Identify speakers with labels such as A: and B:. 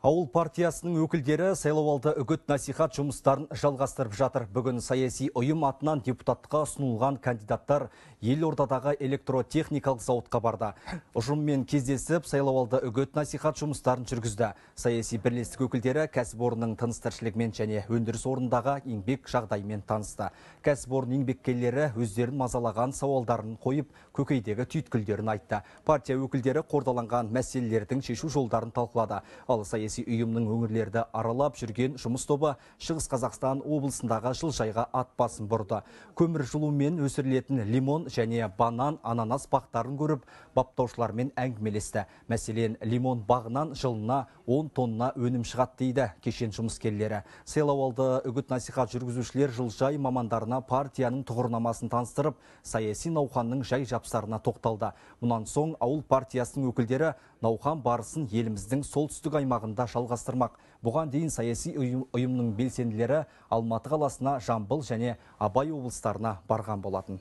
A: Ауыл партиясының өкілдері сайлауалды үгіт насихат жұмыстарын жалғастырып жатыр. Бүгін саяси ұйым атынан депутаттыққа ұсынылған кандидаттар елордадағы электротехникалық зауытқа барды. Ұжыммен кездесіп, сайлауалды үгіт насихат жұмыстарын жүргізді. Саяси бірлестік өкілдері кәсіпорынның тыныс-тіршілігімен және өндіріс орнындағы еңбек жағдайымен танысты. Кәсіпорын еңбеккерлері өздерін мазалаған сауалдарын қойып, көкейдегі түйткілдерін айтты. Партия өкілдері қордаланған мәселелердің шешу жолдарын талқылады. Ал саяси ұйымның өңірлерді аралап жүрген жұмыс тобы Шығыс Қазақстан облысындағы жылыжайға ат басын бұрды. Көмір жылумен өсірілетін лимон және банан, ананас бақтарын көріп, баптаушылармен әңгімелесті. Мәселен, лимон бағынан жылына 10 тонна өнім шығады дейді кешен жұмыскерлері. Сайлауалды үгіт насихат жүргізушілер жылыжай мамандарына партияның тұғырнамасын таныстырып, саяси науқанның жай жапсарына тоқталды. Мұнан соң ауыл партиясының өкілдері науқан барысын еліміздің солтүстік аймағында жалғастырмақ. Бұған дейін саяси ұйымның белсенділері Алматы қаласына, Жамбыл және Абай облыстарына барған болатын.